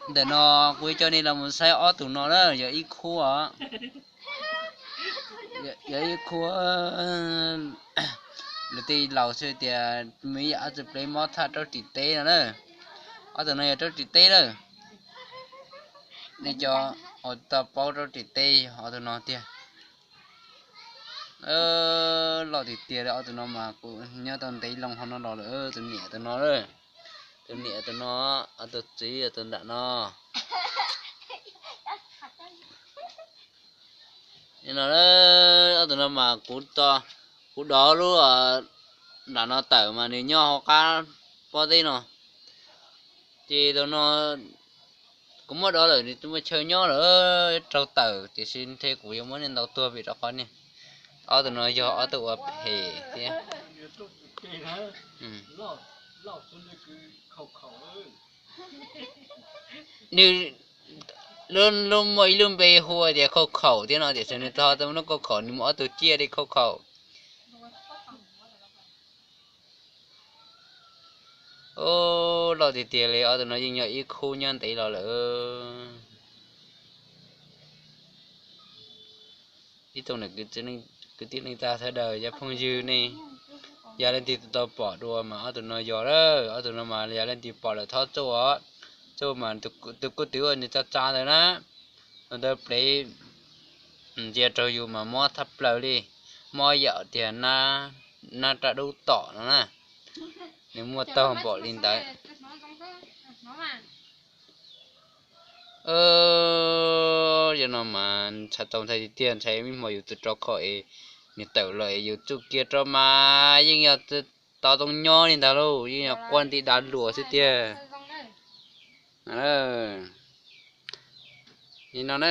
Ntawm no kuv coj nej los mus saib ob tug no na, yog ib khub os. Yog ib khub, lawv tej laus xwb tias muaj ib yam ob tug plev mob thaj raub ris teb no na. Ob tug no yog raub ris teb lawm. Nej cov uas tau paub raub ris teb yog ob tug no tiag. Loj tiag tiag li, ob tug no mas kuv nyob tau ntev loo hauv no los lawm, tus niam tus no, tus niam tus no, ob tug txiv tus nram no. No, ob tug no mas kuv, kuv dov lub nram no tawm mas nws nyob hauv qab pob teb no. Ces tus no kuv muab dov lawm nws muaj chaw nyob lawm, raug tawm tiam sis ntshe kuv yuav muab niag ntaus tuag vim rau qhov niag ob tug no yog ob tug uas phem thiab. Nws lub, lub muaj ib lub npe hu tias Khauj Khaum thiab no tiam sis nws txog tau lub Khauj Khaum, nws muaj ob tug ciaj li Khauj Khaum. Loj tiag tiag li, ob tug no yeej yog ib khub nyob ntev los lawm. Ib tsoom niam kwv tij neej tsa sawv daws, cov phooj ywg nej, yog leej twg tau pom dua mas ob tug no yog lawm, ob tug no mas yog leej twg pom lawm thov txuj os. Txuj mas tus kuj twv uas nws tsa tsa ntawd na, tus ntawd plev ntsia rau yus mas mob thaj plaws li, mob yam tias nab raj dub tom no na. Nws muaj taug npaum li ntawd. Yog no mas ntshai tau ntshai tiag tiag, ntshai ib hmo yus tsis rau khau es nws tawm los es yus txuj kiag rau mas yeej yog tau zoo nyob li ntawd lauj, yeej yog quaj nti dav luas xwb tiag. Li no na.